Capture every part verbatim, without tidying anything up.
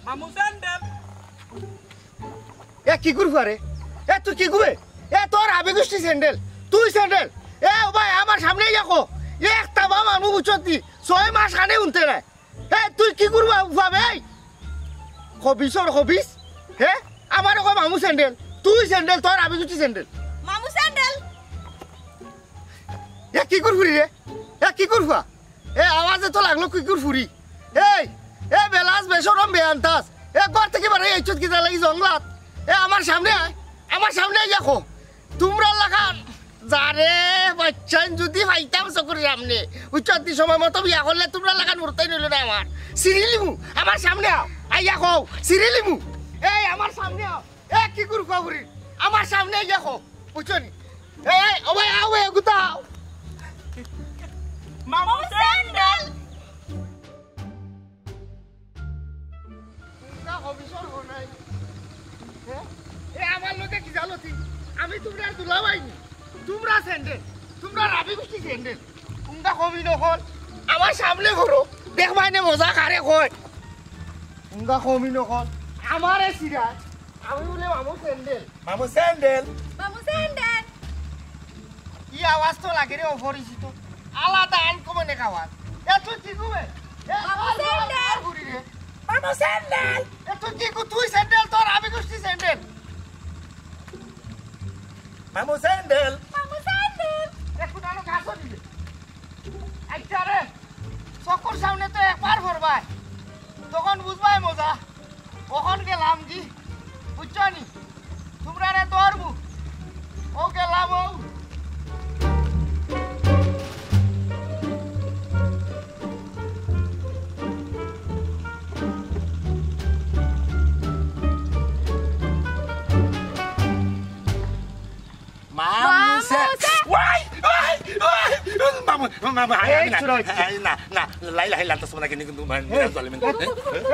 মামু স্যান্ডেল। এ কিকুর ফুয়া রে? এ তুই কিকু বে? এ তোর হাবি গুষ্টি স্যান্ডেল, তুই স্যান্ডেল। এ ও ভাই, আমার সামনে আইয়া ক। এক তাবা মামু বুঝছত নি, ছয় মাস কানে হুনতে নায়। এ তুই কিকুর ফুয়া বে? এই খবিসর খবিস। হে, আমারে কয় মামু স্যান্ডেল, তুই স্যান্ডেল, তোর হাবি গুষ্টি স্যান্ডেল। মামু স্যান্ডেল। এ কিকুর ফুরি রে? এ কিকুর ফুয়া? এ আওয়াজে তো লাগলো কিকুর ফুরি। এই, এ বেলাস বেশরম বেয়ান্তাস। এ ঘর থাকি বারই আইছত কিতা লাগি জংলাত? এ আমার সামনে আয়, আমার সামনে আইয়া ক। তুমরার লাখান যারে বাচ্চাইন যুদি পাইতাম চকুর সামনে, উচ্চতি সময় মতো বিয়া করলে তুমরার লাখান উড়তাই নইল না আমার। সিরিলিমু, আমার সামনে আও, আইয়া কও, সিরিলিমু। এই আমার সামনে আও। এ কিকুর ফুয়া ফুরি, আমার সামনে আইয়া ক। বুঝছো নি? এই, এই, ও ভাই, আও, এ গুতাও। মামু স্যান্ডেল। কুনটা কমিশন হো নাই? হে? এ আমার লগে কি জানো তুই? আমি তুমরার দুলাভাই নি। তুমরা স্যান্ডেল, তুমরার হাবি গুষ্টি স্যান্ডেল। কুনটা কমি নকল? আমার সামনে করো। দেখবায় নে মজা কারে কয়। কুনটা কমি নকল? আমারে সিরা। আমি বুলে মামু স্যান্ডেল। মামু স্যান্ডেল। মামু স্যান্ডেল। ই আওয়াজ তো লাগে রে অপরিচিত, আলাদা আনকমন এক আওয়াজ। এ তুই কিকু বে? এ মামু স্যান্ডেল। ঘুরি রে। মামু স্যান্ডেল। এ তুই কিকু, তুই স্যান্ডেল, তোর হাবি গুষ্টি স্যান্ডেল। মামু স্যান্ডেল। মামু স্যান্ডেল। এ কুনানো গাছো দিবে। আচ্ছা রে, চকুর সামনে তো একবার পড়বায়, তখন বুঝবায় মজা। অখন গেলাম কি, বুঝছো নি? তুমরারে ধরমু। ও গেলাম ও। মামু স্যার। মামু স্যার। Y, Y, Y. মামু, মামু, আমি, এই, আমি, চুরা হচ্ছে। এই, না, না, লা ইলাহা ইল্লাল্লাহ, সুবহানাল্লাহ, কিন্তু, কিন্তু, মানে, এই, জালিম।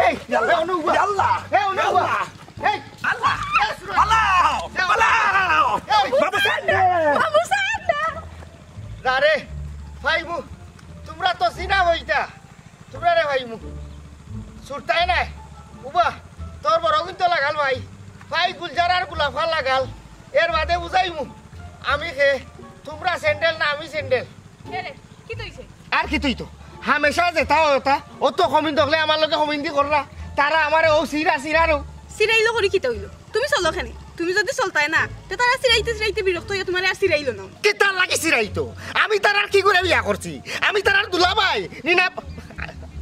এই, এই, অনু, ইয়াল্লাহ। এই, অনু, ইয়াল্লাহ। এই। আল্লাহ। এই, চুরা। আল্লাহ। এই, আল্লাহ। এই। মামু স্যার। মামু স্যার। আরে, ভাই, মু-, তুমরা তো চিনা হইতা। তুমরারে ভাই মু-, ছুটতায় নায়। উবা, তোর বড় কিন্তু লাগাল ভাই। ভাই গুলজার আর গুলাফা লাগাল। এর বাদে বুঝাইমু। আমি খে, তুমরা স্যান্ডেল না আমি স্যান্ডেল। হে রে, কিতা অইছে? আর কিতা অইতো? হামেশা যেতা অতা, অত কমিন দেখলে আমার লগে কমিন দি কররা। তারা আমারে ও সিরা সিরা রো। সিরাইলো করি কিতা অইলো? তুমি চলো কেনে? তুমি যুদি চলতায় না, তে তারা সিরাইতে সিরাইতে বিরক্ত অইয়া তুমারে আর সিরাইলো না। কিতার লাগি সিরাইতো? আমি তারার কিগুরে বিয়া করছি? আমি তারার দুলাভাই? নি না,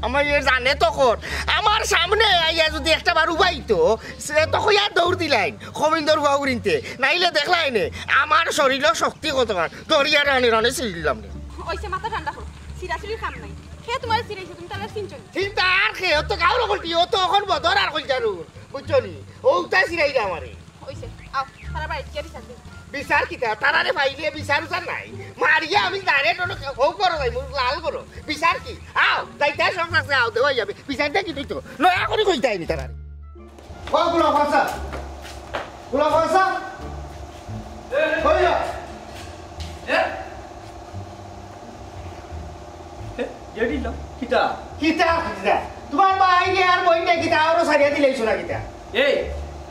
আমার এ জানে তো কর। আমার সামনে আইয়া যুদি একটা বার উবাইতো, সে তো কইয়া দৌড় দিলাইন, কমিন্দর ফুয়া উরিনতে। নাইলে দেখলাইনে, আমার শরীরর শক্তি কত বার। দরিয়া রানে রানে ছিড়িলাম রে। অইছে, মাথা ঠান্ডা করো। সিরাসিরির কাম নাই। হে তুমারে সিরাইছে, তুমি তারে চিনছো নি? চিন্তা আর খে, ও তো গাউর অকলটি, ও তো অখন বদর আর কইল জারু। বুঝছো নি? ও উতাই সিরাইরা আমারে। অইছে, আও, তারা বাড়িত গিয়া বিচার দেও। বিচার কিতা? তারারে পাইলে বিচার উচার নাই। মারিয়া আমি direct অনো হউ করো যাইমু, লাল করো। বিচার কি? আও, যাইতায় সব আছে, আও, দেওয়া যাবে। বিচার দে কি তুই তো? নয়া করি কইতায় নি তারারে। ও, গুলাফা সাব। গুলাফা সাব। এ, এ। কই যা? এ? এ, জেডি লো, কিতা? কিতা, কিতা? তুমার ভাইরে আর বইনরে কিতা আরো ছাড়িয়া দিলাইছো না কিতা? এই,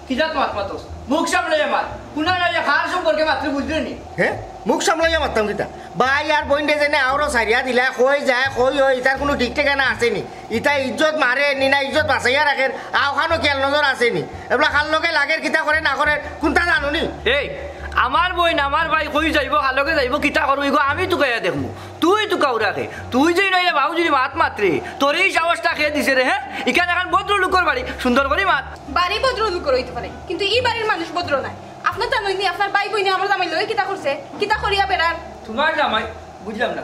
কিতা মাত মাতস? মুখ সামলাইয়া মাত। কুনা না যে কার সম্পর্কে মাতরে বুঝলে নি? হে? মুখ সামলাইয়া মাততাম কিতা? ভাই আর বইনরে যেনে আরো ছাড়িয়া দিলা, কই যায়, কই অয়, ইতার কুনু ঠিক ঠিকানা আছে নি? ইতা ইজ্জত মারে নি না ইজ্জত বাঁচাইয়া রাখের, আওখানো খেয়াল নজর আছে নি? এবলা কার লগে লাগের, কিতা করে না করে, কুনটা জানো নি? এই, আমার বইন, আমার ভাই কই যাইবো, কার লগে যাইবো, কিতা করবো, ইগু আমি তুকাইয়া দেখমু। তুই তুকাও রাখে। তুই যে নইলে বাবু যদি মাত মাতরে, তোরে ই সাহসটা কে দিছে রে, হে? ইখান এখান ভদ্রলোকর বাড়ি, সুন্দর করি মাত। বাড়ি ভদ্রলোকর অইতে পারে, কিন্তু ই বাড়ির মানুষ ভদ্র নায়। আপনে জানইন নি, আপনার ভাই বইনে আমার জামাইর লগে কিতা করছে, কিতা করিয়া বেড়ার। তুমার জামাই? বুঝলাম না।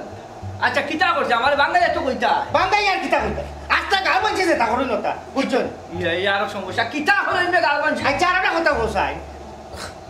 আচ্ছা, কিতা করছে? আমারে বাঙ্গাইয়া তো কইতা। বাঙ্গাইয়া আর কিতা কইতা? আস্তা গাঁও মানষে যেতা করইন অতা, বুঝছো নি? ইয়া, ইয়া আরো সমস্যা। কিতা করইন না গাঁও মানষে? আচ্ছা, আর একটা কথা কও চাই।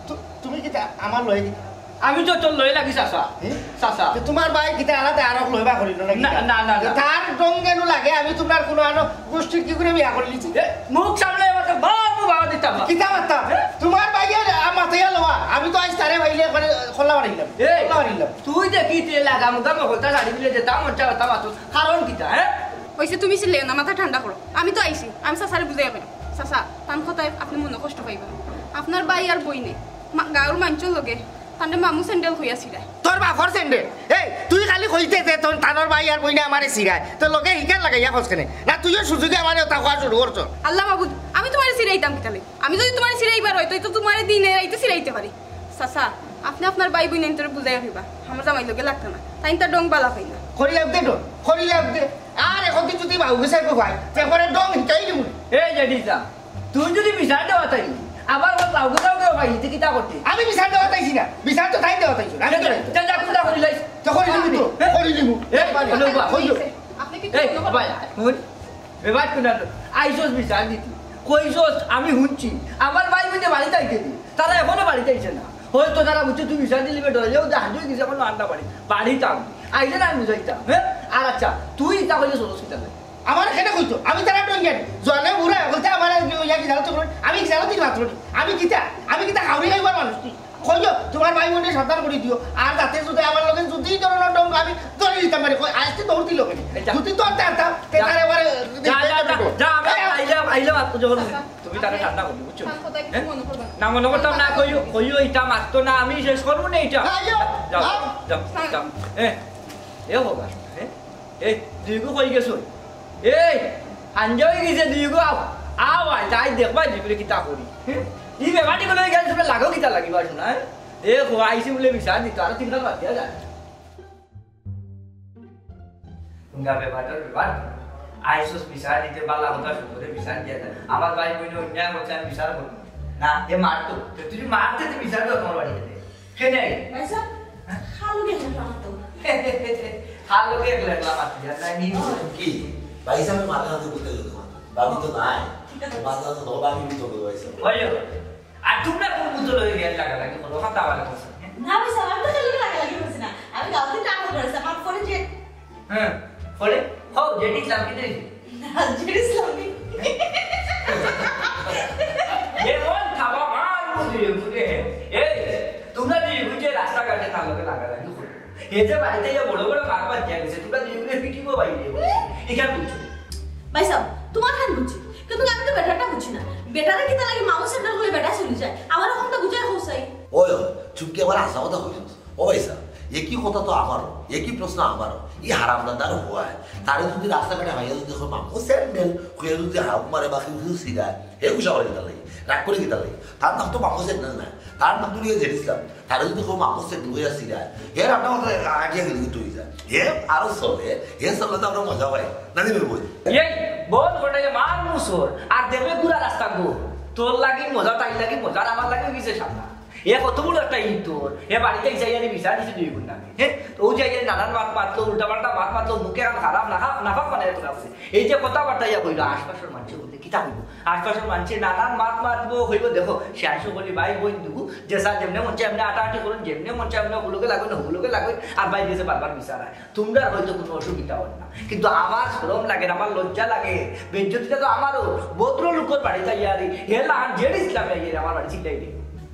তু-, তুমি কিতা আমার লগে কিতা? আমি তো তোর লগে লাগি, চাচা। হুম? চাচা। তো তুমার ভাই কিতা আলাদা আরো লইবা করিল না না, কিতা? না, না, না। তার ঢঙ্গে নু লাগে, আমি তুমার কুনু আনো গোষ্ঠীর কিগুরে বিয়া করিলিছি? এ, মুখ সামলাইয়া মাত, বাবু বাবা দিতাম না। কিতা মাততাম? এ? তুমার ভাইয়ে আ-, মাতাইয়া লওয়া, আমি তো আইজ তারে ভাইলে করে খোলা মারিলাম। এ, খোলা মারিলাম। তুই দেখি তে লাগা মুগা মহলতা শাড়ি দিলে যে তা মন চায় তা মাতস। কারণ কিতা, হে? অইছে, তুমি চিল্লাইও না, মাথা ঠান্ডা করো। আমি তো আইছি, আমি চাচারে বুঝাইয়া কইরাম। চাচা, তান কথায় আপনে মনো কষ্ট পাইবা না। আপনার ভাই আর বইনে মা-, গাঁওর মানষর লগে তানরে মামু স্যান্ডেল কইয়া ছিড়ায়। তোর বাপর স্যান্ডেল? এই, তুই খালি কইতে যে তোর তানর ভাই আর বইনে আমারে ছিড়ায়, তো লগে হিকার লাগাইয়া কস কেনে? না, তুইও সুযোগে আমারে ওটা কওয়া শুরু করছস। আল্লাহ মাবুদ, আমি তুমারে ছিড়াইতাম কিতালে? আমি যুদি তুমারে ছিড়াইবার অয়, তাইলে তো তুমারে দিনে রাইতে ছিড়াইতে পারি। চাচা, আপনে আপনার ভাই বইনাইন্তরে বুঝাইয়া কইবা, আমার জামাইর লগে লাগতা না, তাইন তার ডং বালা পাইন না। করি লাভ দে ডং, করি লাভ দে। আর এখন তুই যুদি বাবু সাহেব ভাই, তে করে ডং হিকাই দিমু। এই যে দিদা, তুই যুদি বিচার দেওয়া তাই, আবার ওর লাউগে লাউগে ভাই, তুই কিতা করতে? আমি বিচার দেওয়া তাইছি না, বিচার তো তাই দেওয়া তাইছি না, আমি তো নাই। যা, যা, যা, যা, করি লাইস। তো করি দিমু তো, হ্যাঁ? করি দিমু। এই, হ্যালো, বা, হইলো। আপনি কি এই, মনে করেন? ভাই, হুন, বেবাদ কোন আলো? আইসস বিচার দিতে। কইসস, আমি হুনছি। আমার ভাই বইনে বাড়িত আইতে দি। তারা এখনো বাড়িত আইছে না। হয়তো তারা বুঝছে তুই বিচার দিলি, বেটা, হইলেও যা হাজু গেছে, এখনো আন্ডা বাড়ি। বাড়িত আম। আইলে না আমি বুঝাইতাম, হ্যাঁ? আর আচ্ছা, তুই ইতা কইলে চলস কিতা নাই? আমার এখানে কইতো, আমি তারা ডঙ্গেন। জনে বুড়া, বলতে আমার ইয়া কি জানো তো, আমি কি জানো তুই মাত্র নি? আমি কিতা? আমি কিতা খাওয়ারি খাইবার মানুষ তুই? কইও, তুমার ভাই বইনে সাবধান করি দিও। আর যাতে যুদি আমার লগে যুদি ধরনের ডং আমি ধরে দিতাম পারি, কই, আজকে দৌড় দিল কেনে? এই যা। যুদি তো আনতে আনতাম, তে যা। তারে এবারে যা, যা, যা, যা, আমি এই, আইলাম, আইলাম, আপনি যখন তুমি তাকে ঠান্ডা করবে, বুঝছো? তার কথা একটু হ্যাঁ? মনে করবা না। না, মনে করতাম না, কইও, কইও, ইটা মারতো না, আমি শেষ করবো না এটা। আইও, যাও, আও। যাও, যাও। এ, এ বাবা, এ, এ, দুইগু কই গেছো? এই, হাঞ্জা হয়ে গেছে দুইগু, আও, আও, আয়, তাই দেখবা দুইগুরে কিতা করি। হ্যাঁ? ই বেবাটি গুলো গেল, তুমি লাগো কিতা লাগিবা, শোনা, হ্যাঁ? দেখো, আইসি বলে বিচার দিত, আরো তিনটা বাদ দিয়া যায়। তুঙ্গা বেবাটর বেবাট। আইসস বিচার দিতে বালা কথা শুরু করে বিচার দিয়া যায়। আমার ভাই বইনে অন্যায় করছে, আমি বিচার করবো না। এ মারতো। তো তুই মারতে তুই বিচার দেওয়া তোমার বাড়ি খেতে। খেতে আই। ভাই সাহেব, হ্যাঁ? খালু গেছে আমার তো। খালু কে একলা একলা মারতে যান না, নি কি? ভাই সাহেব, মাথা হাতে বুঝতে গেল তোমার। ভাবি তো নাই। ঠিক আছে। মাথা হাতে ধরো, ভাবি তো গেল ভাই সাহেব। ওই যে, আর তোমরা কোন বুঝতে লগে গেল লাগালাগি করো? কথা বলে করছো। না ভাই সাহেব, আমি তো খালু লাগালাগি করছি না। আমি গাঁওতে টাকা করেছি, আমার ফোনে যে হ্যাঁ, ফলে? হও, জেডি ইসলাম কি দেই? না, জেডি ইসলাম নেই। এমন থাবা মার বুঝিয়ে বুঝে। এই, তোমরা দুই বুঝে রাস্তাঘাটে তার লগে লাগালাগি করো। এ যে বাড়িতে যে বড় বড় মার বাদ দিয়া গেছে, তোমরা দুই বুঝে ফিটিবো বাইরে। এখানে বুঝছো? ভাই সাহেব, তোমার খান বুঝছি, কিন্তু আমি তো বেটারটা বুঝছি না। বেটারে কিতা লাগে মামু সেন্টার হলে বেটা চলে যায়, আমার এখন তো বুঝাই হোসাই। ওই, ওই, চুপকে আবার হাসা কথা কইছো। ও ভাই সাহেব, একই কথা তো আমারও, একই প্রশ্ন আমারও। এই হারামজাদার হয়, তারে যদি রাস্তাঘাটে হাইয়া যদি হয় মামু স্যান্ডেল, হইয়া যদি হাউক মারে বা কেউ যদি সিগায়, হে গুসা করে কিতার লাগি, রাগ করে কিতার লাগি। তার নাম তো মামু স্যান্ডেল না, তার নাম তো নিয়ে জেড ইসলাম। তারে যদি কেউ মামু স্যান্ডেল হইয়া সিগায়, হে রান্না কথা আগে গেলে কিন্তু হয়ে যায়। হে আরো চলে, হে চললে তো আমরা মজা পাই। না দিবে বই। এই বল করে মার মুসর, আর দেখবে পুরা রাস্তা গো। তোর লাগি মজা, তাই লাগি মজা, আর আমার লাগি গেছে সামনা। এ কত বড় একটা ইতর, এ বাড়িতে যাইয়া রে বিচার দিছে দুই গুণ নামে। হে, ও যাইয়া নানান মাত মাতলো, উল্টা পাল্টা মাত মাতলো, মুখে আর খারাপ না খারাপ না পাক মানে এখন আছে। এই যে কথাবার্তা ইয়া কইলো, আশপাশের মানুষে বলতে কিতা কইবো? আশপাশের মানুষে নানান মাত মাতবো, কইবো, "দেখো, সে আইসো বলি ভাই বইন দুগু, যে স্যার যেমনে মন চায় এমনে আটাআটি করুন, যেমনে মন চায় এমনে ওগুলোকে লাগবে না, ওগুলোকে লাগবে।" আর ভাই দিয়েছে বারবার বিচার হয়। তোমরা হয়তো কোনো অসুবিধা হয় না, কিন্তু আমার শরম লাগে, আমার লজ্জা লাগে। বেজ্জতিটা তো আমারও। ভদ্র লোকের বাড়িতে আইয়া রে, হে লাহান জেড ইসলামে আইয়া রে, আমার বাড়ি চিল্লাই রে।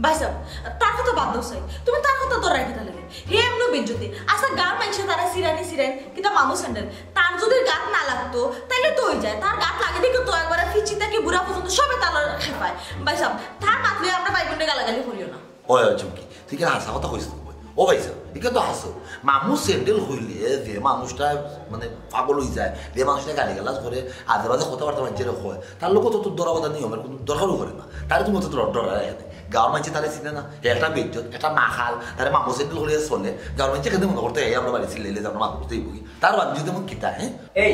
ভাই সাহেব, তার কথা বাদ দাও সাই, তুমি তার কথা ধরে রাখিতে লাগে। হে এমন বেজ্জতি। আচ্ছা, গাঁর মানুষে তারা সিরানি সিরাইন, কিতা মামু স্যান্ডেল। তার যদি গাত না লাগতো, তাইলে তো হয়ে যায়। তার গাত লাগে দেখে তো একবারে ফিচি থেকে বুড়া পর্যন্ত সবে তার খেপায়। ভাই সাহেব, তার মাত লইয়া আমরা ভাই বোনরে গালাগালি করিও না। ওই, ওই, চুমকি, তুই কেন হাসা কথা কইস না? ও ভাই সাহেব, এটা তো হাসো। মামু স্যান্ডেল হইলে যে মানুষটা মানে পাগল হয়ে যায়, যে মানুষটা গালিগালাজ করে, আজে বাজে কথাবার্তা মানছে রে হয়, তার লোক তো তোর ধরা বাঁধা নিয়মের কোনো দরকারও করে না। তারে তুমি অত ডর, ডর রাখে না। গাঁর মানুষে তারে চিনে না, হে একটা বেজ্জত, একটা মাখাল, তারে মামু স্যান্ডেল হইলে চলে। গাঁর মানুষে কেন মনে করতে, "এই আমরা বাড়ি চিল্লাইলে যে আমরা মাথা বুঝতেই বই।" তার বাদ যদি তেমন কিতা, হ্যাঁ? এই,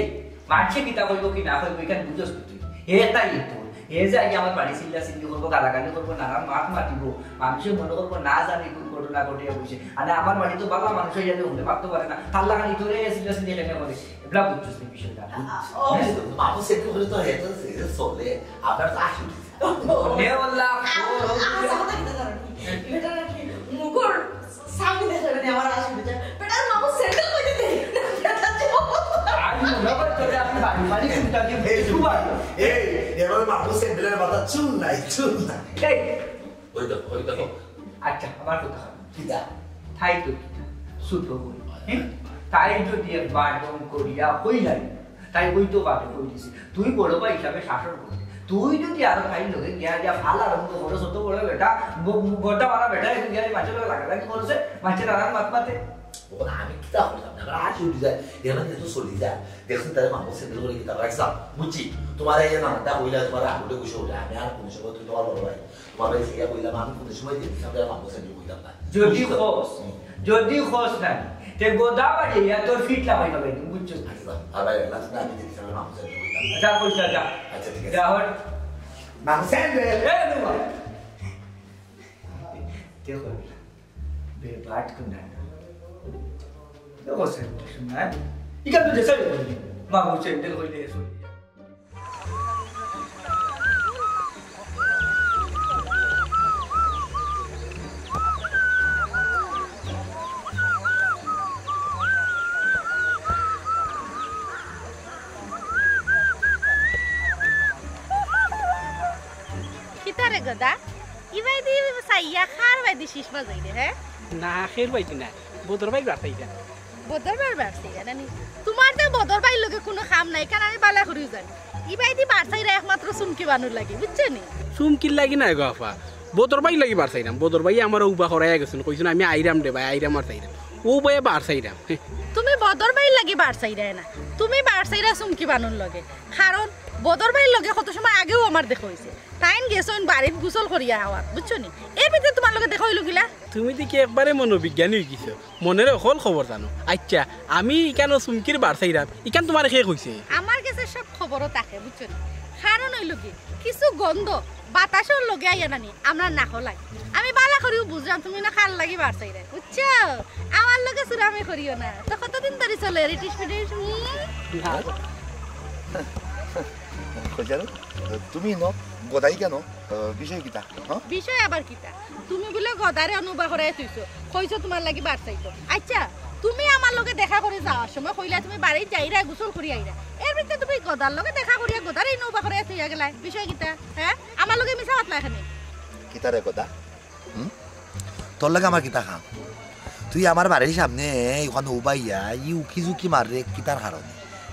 মানষে কিতা কইবো কি না কইবো, ইখান বুঝোস না তুই। হে তাই তো, হে যে আগে আমার বাড়ি চিল্লা চিল্লি করবো, গালাগালি করবো, নানান মাত মাতিবো, মানুষে মনে করবো না জানি কোন ঘটনা ঘটিয়া বইছে। আরে আমার বাড়ি তো বালা মানুষ হইয়া যে হলে মারতে পারে না, তার লাগানি তোরে চিল্লা চিল্লি কেন করে? এগুলা বুঝছস না বিষয়টা? ও, হ্যাঁ? মামু সেটা হলে তো হে তো চলে, আপনার তো আসে উঠেছে। নে ওল্লা, আ-, আ-, আচ্ছা, কথা কিতা জানো নি? বেটা নাকি মুখর সামনে দেখা মানে আমার আসে উঠেছে। বেটার মামু স্যান্ডেল কইতে দেয়। আমি মনে করি তোরে আমি বাড়ি বাড়ি কুত্তা দিয়ে এই ভেজু বাড়ি। এই, এভাবে মামু স্যান্ডেলের মাথা চুল নাই, চুল নাই। এই। ওই দেখো, ওই দেখো। আচ্ছা, আমার কথা হয়। কিতা? তাই তো কিতা? ছোট বই। হ্যাঁ? তাই যদি একবার ঢং করিয়া কইলাই, তাই ওই তো বাদে কই দিছে। তুই বড় ভাই হিসাবে শাসন করবি। তুই যদি আরো ভাইর লগে গিয়া গিয়া ফালা রঙ করস, অত বড় বেটা, ব-, ব-, বড়টা মারা বেটা, এখন গিয়া মাঝে লগে লাগা লাগি করছে, মাঝে নানান মাত মাতে। ওখানে আমি কিতা করতাম না, আমার হাসি উঠি যায়, এখানে কিন্তু চলি যায়। দেখছি তাহলে মামু স্যান্ডেল করে কিতা রাখছাম, বুঝছি? তোমার এই নামটা কইলা, তোমার আগুটে বসে উঠে, আমি আর কোনো সময় তুমি তোমার বড় ভাই, তোমার ভাই থেকে কইলাম, আমি কোনো সময় দেখছি না, তাহলে মামু স্যান্ডেল কইতাম না। যদি বুঝছো? খোস, হুম। যদি খোস না, তে গোদা বাজে ইয়া তোর ফিট লাগাই পাবে, বুঝছো? আচ্ছা, আর ভাই, না, না, আমি দেখছি না, মামু স্যান্ডেল কইতাম না। যা কইছ, যা। আচ্ছা, ঠিক আছে। যা হট। মামু স্যান্ডেল। এ, নুমা। দেখো, বেবাট কোন না। দেখো, স্যার, শুননা। ইকা তো দেশে মামু স্যান্ডেল কইলে এসো। কিতা রে গদা? ইবাইদি চাইয়া কার বাইদি শিশ বাজাই রে, হে? না, খের বাইদি না, বদর ভাইর বাড়ি চাইরা। বদর ভাইর বাড়ি চাইরা নানি? তোমার তো বদর ভাইর লগে কোনো কাম নাই, কারণ আমি বালা করিও জানি। ইবাইদি বাড়ি চাইরা একমাত্র চুমকি বানুর লাগি, বুঝছো নি? চুমকির লাগি নায় গো আফা, বদর ভাইর লাগি বাড়ি চাইরাম। বদর ভাই আমারে উবা করাইয়া গেছইন, কইছইন, "আমি আইরাম রে ভাই, আইরাম আর চাইরাম।" অউ ভাইয়ে বাড়ি চাইরাম। তুমি বদর ভাইর লাগি বাড়ি চাইরায় না, তুমি বাড়ি চাইরা চুমকি বানুর লগে। কারণ বদর ভাইর লগে কত সময় আগেও আমার দেখা অইছে। তাইন গেছইন বাড়িত গোসল করিয়া আওয়াত, বুঝছো নি? এর ভিতরে তোমার লগে দেখা অইলো কিলা? তুমি দেখি একবারে মনোবিজ্ঞানী অই গেছো, মনের অকল খবর জানো। আচ্ছা, আমি ইকানো চুমকির বাড়ি চাইরাম, ইকান তোমারে কে কইছে? আমার গেছে সব খবরও থাকে, বুঝছো নি? কারণ অইলো কি, কিছু গন্ধ বাতাসর লগে আইয়া নানি, আমরার নাকো লাগে। আমি বালা করিও বুঝরাম তুমি না কার লাগি বাড়ি চাইরায়, বুঝছো? আমার লগে চুরামি করিও না। তো কতদিন ধরি চলে ইটিস পিটিস? হুম? কই জানো? তুমি ন গদাই কেন? আহ, বিষয় কিতা? হ্যাঁ? বিষয় আবার কিতা? তুমি বুলে গদারে অনো উবা করাই থইছো, কইছো তোমার লাগি বাড়ি চাইতো। আচ্ছা, তুমি আমার লগে দেখা করি যাওয়ার সময় কইলা তুমি বাড়িত যাইরায়, গোসল করি আইরায়। এর ভিতরে তুমি গদার লগে দেখা করিয়া গদারে ইনো উবা করাই থইয়া গেলায়। বিষয় কিতা? হ্যাঁ? আমার লগে মিছা মাতলায় কেনে? কিতা রে গদা? হুম? তোর লগে আমার কিতা কাম? তুই আমার বাড়ির সামনে অখানো উবাইয়া ই উকি ঝুঁকি মাররে কিতার কারণে?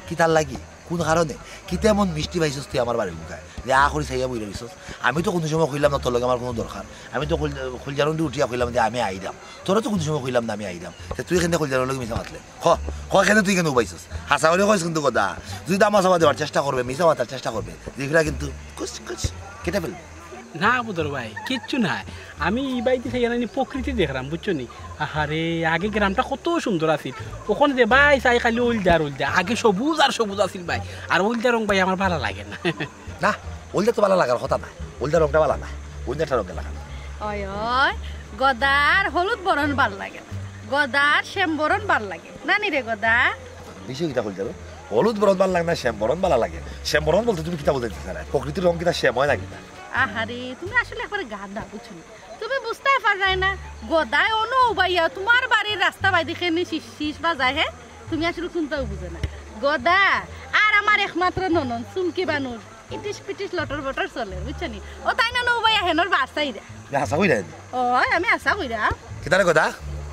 কিতার লাগি? কোন কারণে? কিতা এমন মিষ্টি পাইছস তুই আমার বাড়ির মুখায় যে আ করি চাইয়া বইরা রইছস? আমি তো কোনো সময় কইলাম না তোর লগে আমার কোনো দরকার। আমি তো কইল-, কইলজারুন্দি উঠিয়া কইলাম যে আমি আইরাম। তোরে তো কোনো সময় কইলাম না আমি আইরাম। তে তুই কেনে কইলজারুর লগে মিছা মাতলে? ক, ক কেনে তুই কেনে উবাইছস? হাছা করি কইস কিন্তু গদা। যদি দামা চাপা দেওয়ার চেষ্টা করবে, মিছা মাতার চেষ্টা করবে, দেখরা কিন্তু কুছ কুছ কেটে ফেলবে। না বদর ভাই, কিচ্ছু নায়। আমি ইবাইদি চাইয়া নানি প্রকৃতি দেখরাম, বুঝছো নি? আহারে, আগে গ্রামটা কত সুন্দর আছিল। অখন যে ভাই চাই খালি অইলদা আর অইলদা। আগে সবুজ আর সবুজ আছিল ভাই। আর অইলদা রং ভাই আমার বালা লাগে না। না, অইলদা তো বালা লাগার কথা নায়। অইলদা রংটা বালা নায়। অইলদা একটা রঙে লাগানো। অয়, অয়, গদার হলুদ বরণ বালা লাগে না। গদার শ্যাম বরণ বালা লাগে। নানি রে গদা? বিষয় কিতা কইলজারু? হলুদ বরণ বালা লাগে না, শ্যাম বরণ বালা লাগে। শ্যাম বরণ বলতে তুমি কিতা বুঝাইতে চাও? প্রকৃতির রং কিতা শ্যাম অয় না কিতা? আহারে, তুমি আসলে একবারে গাধা, বুঝছো নি? তুমি বুঝতায় পাররায় না, গদায় অনো উবাইয়া তোমার বাড়ির রাস্তা বাইদি কেনে শিশ, শিশ বাজায়, হে? তুমি আসলে কুন্তাউ বুঝো না। গদা আর আমার একমাত্র ননদ চুমকি বানুর ইটিস পিটিস লটর বটর চলে, বুঝছো নি? অউ তাইন অনো উবাইয়া হেনর বাড়ি চাইরা। ইয়া হাছা কইরায় নি? অয়, আমি হাছা কইরাম। কিতা রে গদা?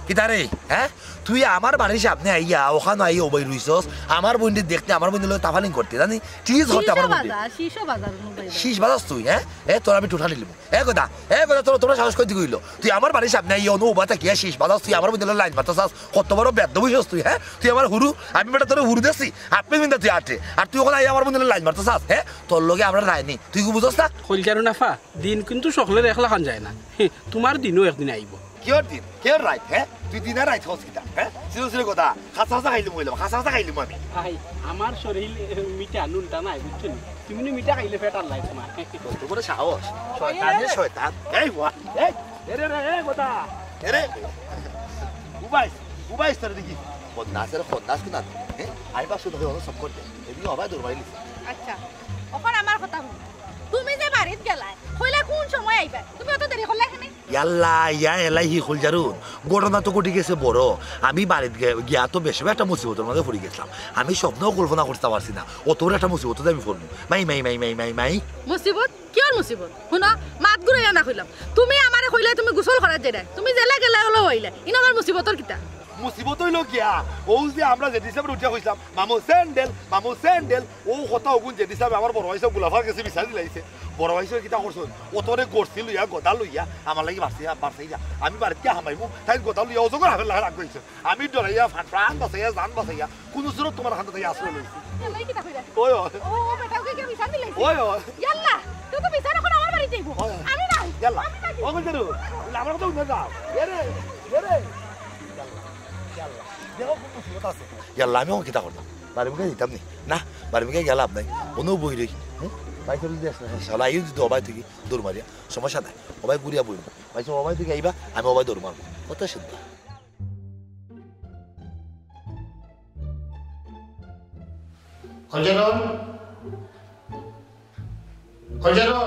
কিতা রে? হ্যাঁ? তুই আমার বাড়ির সামনে আইয়া, অখানো আইয়া উবাই রইছস, আমার বইনরে দেখতে, আমার বইনর লগে তাফালিং করতে, জানি? টিজ করতে আমার বইনরে। শিশ বাজার, শিশ বাজার, শিশ বাজাস তুই, হ্যাঁ? এ, তোর আমি টুটা নিলিমু। এ গদা, এ গদা, তোর, তোর সাহস কই থাকি অইলো? তুই আমার বাড়ির সামনে আইয়া অনো উবা থাকিয়া শিশ বাজাস, তুই আমার বইনর লগে লাইন মারতে চাস, কত বড় বেয়াদব অইছস তুই, হ্যাঁ? তুই আমার হুরু, আমি বেটা তোরে হুরু দেছি, হাফ প্যান্ট পিন্দা তুই আটে, আর তুই অখন আইয়া আমার বইনর লগে লাইন মারতে চাস, হ্যাঁ? তোর লগে আমরার রায় নি, তুই কি বুঝস না? কইলজারু নাফা, দিন কিন্তু সকলর এক লাখান যায় না। হে, তোমার দিনও একদিন আইবো। কিয়র দিন? কিয়র রাইত, হে? তুই দিন আর রাইত কস কিতা, হে? সিরো সিরো কথা। খাসা খাসা খাইলিমু কইলাম, খাসা খাসা খাইলিমু আমি। ভাই, আমার শরীর, এ, মিঠা, নুনটা নাই, বুঝছো নি? তুমি নু মিঠা খাইলে পেট আর লাগে তোমার। কত বড় সাহস। শয়তান রে, শয়তান। এই বুয়া, এই, এরে রে, এ কথা। এরে। উবাইস, উবাইস তোরে দেখি। খন্দাস, এরে খন্দাস কিনা? হে? আমি ভাবছি তোরে অত সব করতে। এদিকে হবায় দৌড় মারিলিছে। আচ্ছা, অখন আমার কথা হুনো। তুমি যে বাড়িত গেলায়, কইলা কোন সময় আইবায়? তুমি অত দেরি করলায় কেনে? ইয়াল্লা, ইয়া এলাইহি কইলজারু। ঘটনা তো ঘটি গেছে বড়। আমি বাড়িত গে-, গিয়া তো বেশ একটা মুসিবতর মাঝে পড়ি গেছলাম। আমি স্বপ্নেও কল্পনা করতাম পারছি না, অত বড় একটা মুসিবতো যে আমি পড়মু। মাই, মাই, মাই, মাই, মাই, মাই। মুসিবত? কিয়র মুসিবত? হুনো, মাত ঘুরাইয়া না কইলাম। তুমি আমারে কইলায় তুমি গোসল করাত যাইরায়। তুমি যেলা গেলায় অলাউ আইলায়। ইনো আবার মুসিবতর কিতা? মুসিবত অইলো গিয়া, অউ যে আমরা জেডি সাবরে উঠিয়া কইছলাম, "মামু স্যান্ডেল, মামু স্যান্ডেল", অউ কথা অগুন জেডি সাবে আমার বড় ভাই সাব গুলাফার গেছে বিচার দিলাইছে। বড় ভাই সাবে কিতা করছইন? অতরে গড়ছি লইয়া, গদা লইয়া, আমার লাগি বাড়ছি, বাড়ছি যা। আমি বাড়িত গিয়া হামাইমু, তাইন গদা লইয়া অজগর হাফের লাখান আগ অইছে। আমি ডরাইয়া, ফা-, প্রাণ বাঁচাইয়া, জান বাঁচাইয়া, কুনু সুরত তুমার খান থাকি আশ্রয় লইছি। আল্লাহ, কিতা কইরা? ওই, ওই। ও, ও, বেটা, ওকে কি বিচার দিলাইছে? ওই, ওই। ইয়াল্লা, তুই তো বিচার অখন আমার বাড়িত যাইবো। ওই, ওই। আমি না। ইয়াল্লা। আমি না। ও, কই যাইরু? বলে, আমার কথা উঠে যাও। এ রে, এ রে। ইয়াল্লা, ইয়াল্লা। দেখো, কুন মুসিবত আছে। ইয়াল্লা, আমি অখন কিতা করতাম? বাড়ি মুখে দিতাম নি? না, বাড়ি মুখে গেলাম নাই। অনো বই রই। হুম? ভাই, চলে যাস না। শালা, এই যদি দবাই তুই দৌড় মারিয়া। সমস্যা নাই। ও ভাই, ঘুরিয়া বই। ভাই, সব ও ভাই দিকে আইবা, আমি ও ভাই দৌড় মারবো। কত সুন্দর। খলজারন, খলজারন।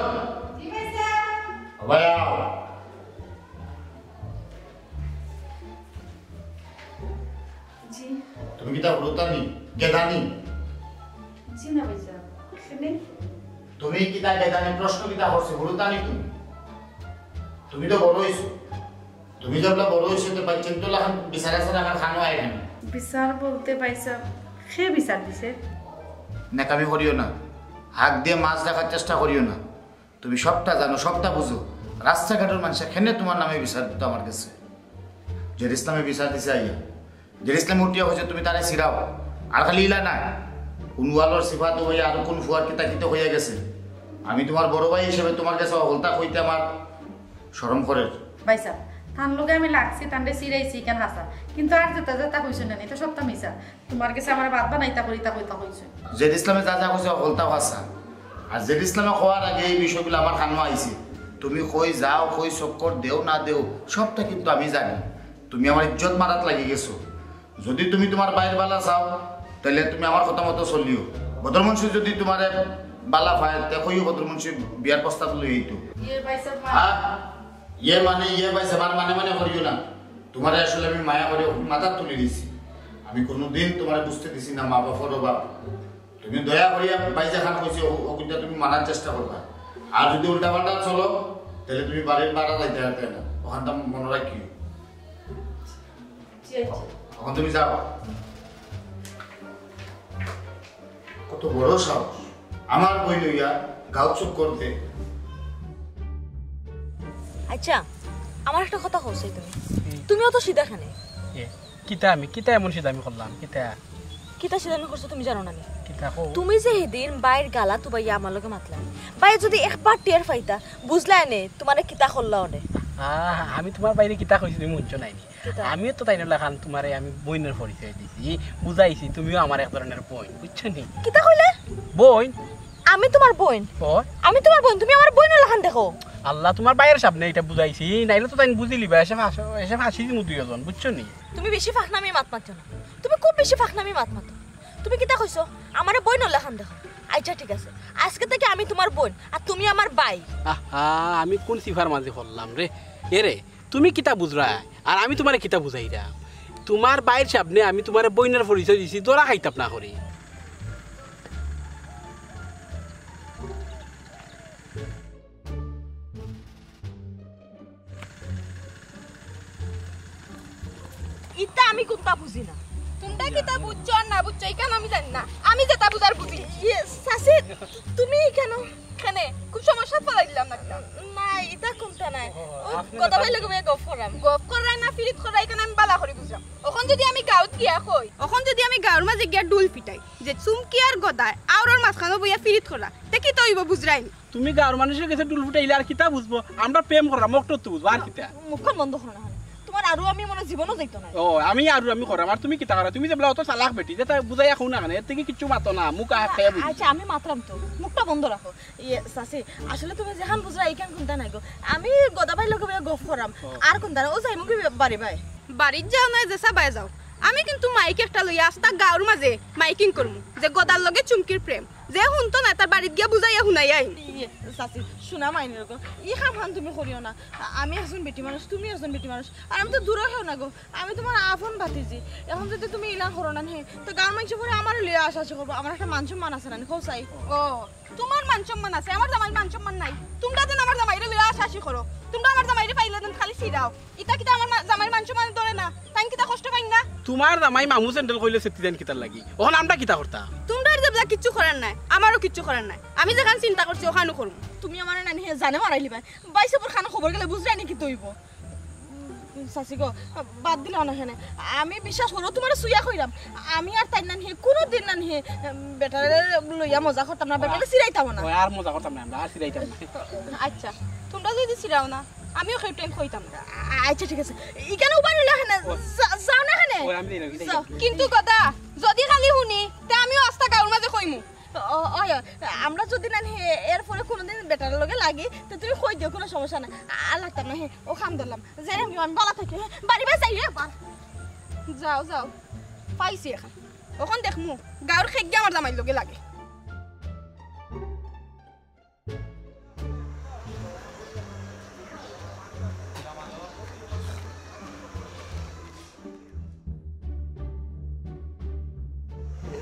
জি ভাই সাব। ও ভাই, আও। জি। তুমি কিতা হুরুতানি, গেদানি? জি না ভাই সাব। কেনে? তুমি কিতা গেদানি, প্রশ্ন কিতা করছি, হুরুতানি তুমি? তুমি তো বড় অইছো। তুমি যেবলা বড় অইছো, তে বাচ্চাইন্তর লাখান বিচার আচার আমার খানো আয় কেনে? বিচার বলতে ভাই সাব, কে বিচার দিছে? নেকামি করিও না, হাক দিয়া মাছ দেখার চেষ্টা করিও না। তুমি সবটা জানো, সবটা বুঝো। রাস্তাঘাটর মানষে কেনে তুমার নামে বিচার দিতো আমার গেছে? জেড ইসলামে বিচার দিছে আইয়া। জেড ইসলামে উঠিয়া কইছে, "তুমি তারে ছিড়াও।" আর খালি ইলা না, কুন ওয়ালর সিফাত অইয়া আর কুন ফুয়ার কিতা কিতা কইয়া গেছে। আমি তুমার বড় ভাই হিসাবে তুমার গেছে হকলতা কইতে আমার শরম করের। ভাই সাব, তান লগে আমি লাগছি, তানরে ছিড়াইছি, ইখান হাছা। কিন্তু আর যেতা যেতা কইছইন না, ইতা সবটা মিছা। তুমার গেছে আমারে বাদ বানাইতা করিতা কইতা কইছইন। জেড ইসলামে যা যা কইছে, হকলতাউ হাছা। আর জেড ইসলামে কওয়ার আগে এই বিষয়গুলা আমার খানো আইছে। তুমি কই যাও, কই চক্কর দেও না দেও, সবটা কিন্তু আমি জানি। তুমি আমার ইজ্জত মারাত লাগি গেছো। যদি তুমি তুমার ভাইর বালা চাও, তাইলে তুমি আমার কথা মতো চলিও। বদর মুন্সি যদি তুমারে বালা পায়, তে কইও বদর মুন্সি বিয়ার প্রস্তাব লই আইতো। ইয়ে ভাই সাব, মা- হ্যাঁ? ইয়ে মানে, ইয়ে ভাই সাব, আর মানে মানে করিও না। তুমারে আসলে আমি মায়া করি মাথাত তুলি দিছি। আমি কুনুদিন তুমারে বুঝতে দিছি না মা বাপর অভাব। তুমি দয়া করিয়া ভাই যেখান কইছে, ও, অগুইনতা তুমি মানার চেষ্টা করবা। আর যদি উল্টা পাল্টা চলো, তাইলে তুমি বাড়ির বারা যাইতে পারতে না। অখানতা মনো রাখিও। জি, আচ্ছা। অখন তুমি যাও। কত বড় সাহস, আমার বইন লইয়া গাঁও চক্কর দে। আচ্ছা, আমার একটা কথা কও চাই তুমি। হুম। তুমিও তো সিধা খানে। এ, কিতা আমি, কিতা এমন সিধা আমি করলাম, কিতা? কিতা সিধা আমি করছো তুমি জানো না নি? কিতা কও? তুমি যে হিদিন ভাইর গালা তুবাইয়া আমার লগে মাতলা, ভাইয়ে যদি একবার টের পাইতা, বুঝলায় নে, তুমারে কিতা করলা অনে। আহ, আমি তুমার ভাইরে কিতা কইছি তুমি হুনছো নায় নি? কিতা? আমিও তো তাইনর লাখান তুমারে আমি বইনর পরিচয় দিছি, বুঝাইছি, তুমিও আমার এক ধরনের বইন, বুঝছো নি? কিতা কইলে? বইন। আমি তুমার বইন? ও। আমি তুমার বইন, তুমি আমার বইনর লাখান দেখো। আল্লাহ, তুমার ভাইর সামনে ইটা বুঝাইছি, নাইলে তো তাইন বুঝিলিবা, এসে ফাঁস-, এসে ফাঁসি দিমু দুইজন, বুঝছো নি? তুমি বেশি ফাঁকনামি মাত মাতো না, তুমি খুব বেশি ফাঁকনামি মাত মাতো। তুমি কিতা কইছো? আমারে বইনর লাখান দেখো। আচ্ছা, ঠিক আছে, আজকে থাকি আমি তুমার বইন, আর তুমি আমার ভাই। আহা, আমি কুন সিফার মাঝে পড়লাম রে? এ রে, তুমি কিতা বুঝরায়? আর আমি তুমারে কিতা বুঝাইরাম? তুমার ভাইর সামনে আমি তুমারে বইনর পরিচয় দিছি, ধরা খাইতাম না করি। ইতা আমি কুনতা বুঝি না। তুমরা কিতা বুঝছো আর না বুঝছো, ইখান আমি জানি না। আমি যেতা বুঝার বুঝি। ইয়ে, চাচি, তুমি ইখানো? কেনে? খুব সমস্যাত ফালাই দিলাম না কিতা? না, ইতা কুনতা নায়। ও, আপনি কথা না ভাইর লগে বইয়া গফ করাম। গফ করায় না, ফিরিত করায়, ইখান আমি বালা করি বুঝরাম। অখন যদি আমি গাঁওত গিয়া কই, অখন যদি আমি গাঁওর মাঝে গিয়া ঢুল পিটাই, যে চুমকি আর গদায় আওরর মাঝখানো বইয়া ফিরিত করা, তে কিতা অইবো বুঝরায়নি? তুমি গাঁওর মানষর গেছে ঢুল পিটাইলে আর কিতা বুঝবো? আমরা প্রেম কররাম, অকটুউ তো বুঝবো, আর কিতা? মুখখান বন্ধ করো না, তুমার আরু আমি মনো জীবনও যাইতো না। ও, আমি আরু আমি করাম, আর তুমি কিতা করায়? তুমি যেবলা অত চালাক বেটি, যেতা বুঝাইয়া কও না কেনে, এর থাকি কিচ্ছু মাতো না, মুখ আ-, খাইয়া বুঝি। আচ্ছা, আমি মাতরাম তো, মুখটা বন্ধ রাখো। ইয়ে, চাচি, আসলে তুমি যেখান বুঝরায়, ইখান কুনতা নায় গো। আমি গদা ভাইর লগে বইয়া গফ করাম, ও। আর কুনতা নায়, ও যাইমুগি বাড়ি ভাই। বাড়িত যাও নায়, যেছা বায় যাও, আমি কিন্তু মাইক একটা লইয়া আস্তা গাঁওর মাঝে মাইকিং করমু যে গদার লগে চুমকির প্রেম। যে হুনতো নায়, তার বাড়িত গিয়া বুঝাইয়া হুনাইয়া আইমু। ইয়ে, চাচি, হুনা মাইনর গো, ই কামখান তুমি করিও না। আ-, আমি একজন বেটি মানুষ, তুমি একজন বেটি মানুষ, আর আমি তো দূরর কেউ না গো, আমি তুমার আপন ভাতিজি। অখন যদি তুমি ইলা করো না নি, তে গাঁওর মানষে পরে আমারে লইয়া হাসাহাসি করবো, আমার একটা মান সম্মান আছে না নি, কও চাই? ও, তুমার মান সম্মান আছে, আমার জামাইর মান সম্মান নাই। তুমরা যেন আমার জামাইরে লইয়া আশাআশি করো, তুমরা আমার জামাইরে পাইলে যেন খালি ছিড়াও। ইতা কিতা আমার মা-, জামাইর মান সম্মান ধরে না? তাইন কিতা কষ্ট পাইন না? তুমার জামাই মামু স্যান্ডেল কইলে সেটি দেন কিতার লাগি? অখন আমরা কিতা করতাম? তুমরার যেবলা কিচ্ছু করার নাই, আমারও কিচ্ছু করার নাই। আমি যেখান চিন্তা করছি, ওখানও করমু। তুমি আমারে নানি হে জানে মারাইলিবায়। বাইছে বর খানো খবর গেলে বুঝরায় নি কিতা অইবো। চাচি গো, বাদ দিলাও না কেনে। আমি বিশ্বাস করো, তুমারে ছুইয়া কইরাম। আমি আর তাইর নানি হে, কুনুদিন নানি হে, বেটারে লইয়া মজা করতাম না, বেটারে ছিড়াইতাম না। ওই আর মজা করতাম না আমরা, আর ছিড়াইতাম না। আচ্ছা, তুমরা যদি ছিড়াও না, আমিও কেউ টাইম কইতাম না। আ-, আচ্ছা, ঠিক আছে। ইখান উবাই রইলা কেনে? যা-, যাও না কেনে? ওই আমি দিলাম, যাও। কিন্তু কথা, যদি খালি হুনি, তে আমিও আস্তা গাউর মাঝে কইমু। ও, ওই, ওই, আমরা যদি নানি হে, এরপরে কুনুদিন বেটার লগে লাগি, তে তুমি কই দিও, কুনু সমস্যা নাই। আর লাগতাম না, হে, ও কাম ধরলাম। যাই আমি, আমি বালা থাকি, হে, বাড়ি বাড়ি যাই, হে, বাল। যাও, যাও। পাইছি এখন। অখন দেখমু, গাউর খেক গিয়া আমার জামাইর লগে লাগে।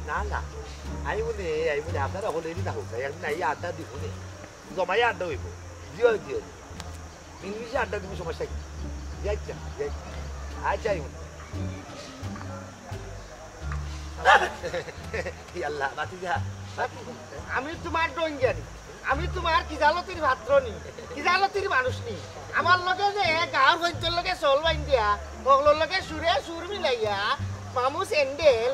না, না, আইমু নে, আইমু নে, আপনারা হকলে এরি না হোক, একদিন আইয়া আড্ডা দিমু নে, জমাইয়া আড্ডা অইবো। দিও, দিও, দিও। ইংলিশে আড্ডা দিমু, সমস্যা কি? যাই, যাই, যাই। আচ্ছা, আইমু নে। ইয়াল্লা, ভাতিজা, ভাতিজা। আমি তুমার ডঙ্গিয়ানি, আমি তুমার কিজালতির পাত্র নি, কিজালতির মানুষ নি। আমার লগে যে গাউর হইন্তর লগে চল বাইন্দিয়া, হকলর লগে সুরে সুর মিলাইয়া, মামু স্যান্ডেল,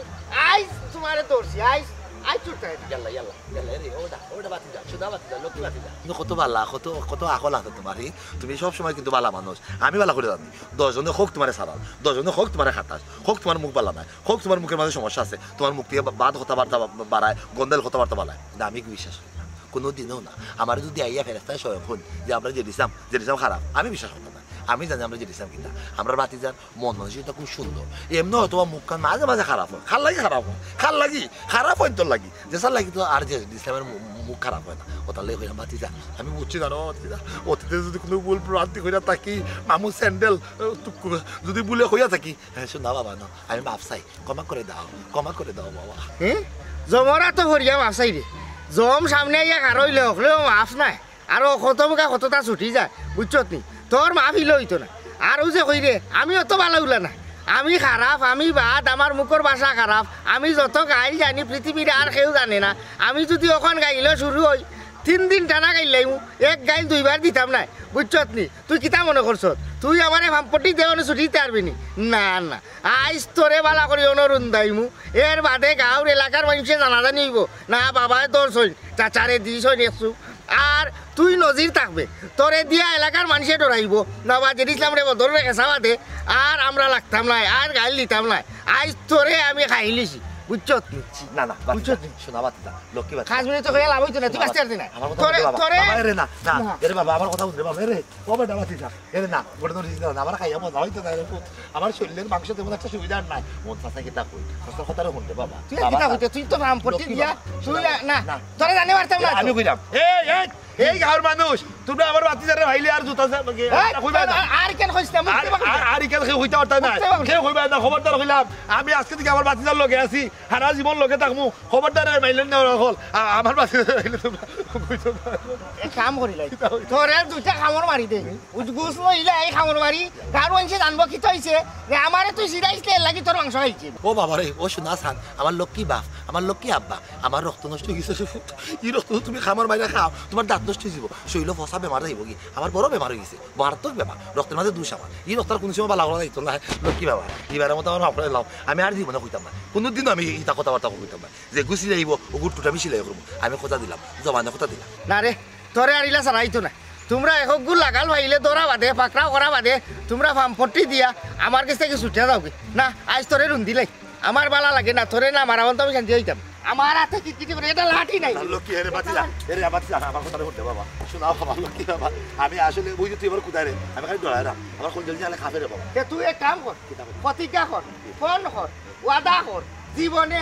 আইজ তুমারে ধরছি, আইজ, আইজ ছুটতায় না। ইয়াল্লা, ইয়াল্লা, ইয়াল্লা, এরে, ওটা, ওটা ভাতিজা, সুধা ভাতিজা, লক্ষ্মী ভাতিজা। কিন্তু কত বালা, কত, কত আকল আছে তুমার, হি? তুমি সব সময় কিন্তু বালা মানুষ। আমি বালা করি জানি, দশ জনে কউক তুমারে সারাল, দশ জনে কউক তুমারে খাটাস, কউক তুমার মুখ বালা নায়, কউক তুমার মুখর মাঝে সমস্যা আছে, তুমার মুখ থাকি বা-, বাদ কথাবার্তা বা-, বা-, বারায়, গন্ধাইল কথাবার্তা বারায়। কিন্তু আমি বিশ্বাস করি না, কুনুদিনও না। আমারে যদি আইয়া ফেরেস্তায় স্বয়ং কইন যে আমরা যে দিছলাম, যে দিছলাম খারাপ, আমি বিশ্বাস করতাম না। আমি জানি আমরা যে দিছলাম কিতা। আমরার ভাতিজার মন মানসিকতা খুব সুন্দর। এমনে হয়তো বা মুখখান মাঝে মাঝে খারাপ অয়। কার লাগি খারাপ অয়? কার লাগি? খারাপ অইন্তর লাগি। যেছার লাগি তো আর যে দিছলামর মু-, মুখ খারাপ অয় না। অতার লাগি কইরাম ভাতিজা, আমি বুঝছি জানো ভাতিজা, অতীতে যদি কুনু ভুল ভ্রান্তি কইরা থাকি, মামু স্যান্ডেল, আহ, তুক্কু, যদি ভুলে কইয়া থাকি, হ্যাঁ, শোনা বাবা, না, আমি মাফ চাই, ক্ষমা করে দাও, ক্ষমা করে দাও বাবা। হে? জমর আতো পড়িয়া মাফ চাই রে। জম সামনে আইয়া খাড়া অইলে হকলেও মাফ নাই। আর ও কত মুখা কততা ছুটি যায়, বুঝছত নি? তোর মাফ ইলে অইতো না। আর ও যে কই রে, আমি অত বালা উলা না। আমি খারাপ, আমি বাদ, আমার মুখর ভাষা খারাপ। আমি যত গাইল জানি পৃথিবীর আর কেউ জানে না। আমি যদি অখন গাইল শুরু অই, তিন দিন টানা গাইল লাইমু, এক গাইল দুইবার দিতাম নায়, বুঝছত নি? তুই কিতা মনে করছত? তুই আমারে ফাম্পটি দে অনে ছুটি দিতে পারবি নি? না, না। আইজ তোরে বালা করি অনো রুন্দাইমু। এর বাদে গাউর এলাকার মানষে জানাজানি অইবো। না, বাবায় ধরছইন, চাচারে দিছইন একশো। আর তুই নজির থাকবে। তোরে দিয়া এলাকার মানষে ডরাইবো। না বা জেড ইসলামরে বদররে খেসাবা দে। আর আমরা লাগতাম নায়, আর গাইল দিতাম নায়। আইজ তোরে আমি খাইলিছি। বুঝছত নি? না, না, বাদ দে। বুঝছত নি? শোনা, বাদ দে। লক্ষ্মী বাদ দে। খাস মিনিট তো কইয়া লাভ অইতো না, তুই বাঁচতে পারতি না। আমার কথা তোরে, বলতে বাবা। তোরে বাবা, এরে না, না, না। এরে বাবা, আমার কথা বলতে বাবা, এরে। ও বেটা, বাদ দে। এরে না, ওটা তো রিজিক না, আমার খাইয়া মজা অইতো না, এরে পুত। আমার শরীরের মাংস তেমন একটা সুবিধা আর নাই। মন চাচা কিতা কই? চাচার কথাটা হুন রে বাবা। তুই বাবা কিতা না। কইতে? তুই তো ফাম্পটি লক্ষ্মী দিয়া, বাবা। তুই না, না। না। তোরে জানি মারতাম না। আমি কইলাম, এই, এই, এই গাউর মানুষ, তুমরা আমার ভাতিজারে ভাইলে আর জুতা সে-, এই, কইবা না। আর, আর কেন কইছ না? মুখ আর, দেবা আর, কইবা। আর কেন কেউ কইতা পারতা না? মুখ দেবা কইবা। কেউ কইবা না, খবরদার কইলাম। আমি আজকে থাকি আমার ভাতিজার লগে আছি, সারা জীবন লগে থাকমু। খবরদার আর মাইলেন না ওরা হল। আ-, আমার ভাতিজারে ভাইলে তুমরা কইতা পারো। এক কাম করি লাই। কিতা কইতা? তোরে দুইটা কামড় মারি দে। উজগুস লইলে এই কামড় মারি, গাউর মানষে জানবো কিতা অইছে, যে আমারে তুই ছিড়াইছলে, এর লাগি তোর মাংস খাইছে। ও বাবা রে, ও শোনা সান, আমার লক্ষ্মী বাপ, আমার লক্ষ্মী আব্বা, আমার রক্ত নষ্ট অই গেছে রে পুত। ই রক্ত তুমি কামড় মাইরা খাও, তুমার দাঁত নষ্ট অই যাইবো, শরীলো ফসা বেমার যাইবোগি। আমার বড় বেমার অই গেছে, মারাত্মক বেমার, রক্তর মাঝে দুষ আমার। ই রক্ত আর কুনু সময় বালা করা যাইতো না, লক্ষ্মী বাবা, ইবারর মতো আমার মাফ করি লাও। আমি আর জীবনে কইতাম না, কুনুদিনও আমি ইতা কথাবার্তা কইতাম না। যেগু ছিড়াইবো, ওগুর টুটা আমি সিলাই করমু। আমি কথা দিলাম, জমানে কথা দিলাম। না রে, তোরে আর ইলা ছাড়া অইতো না। তুমরা একগু লাগাল পাইলে ধরা বাদে, পাকড়াও করা বাদে, তুমরা ফাম্পটি দিয়া আমার গেছ থাকি ছুটিয়া যাওগি। না, আইজ তোরে রুন্দিলাই। আমার বালা লাগে না, তোরে না মারা অইলে তো আমি শান্তি অইতাম। আমার আতে কিটকিটি করে, এটা লাঠি নায়। লক্ষ্মী, এরে বাতিজা, এরে বাতিজা, আমার কথাটা হুন রে বাবা। শোনা বাবা, লক্ষ্মী বাবা, আমি আসলে ওই যে তুই আমার কুদায় রে, আমি খালি ডরাইরাম। আমার কোন জলদি আলে খাবে রে বাবা। তে তুই এক কাম কর, কিতা কর? প্রতিজ্ঞা কর, ফোন কর, ওয়াদা কর, জীবনে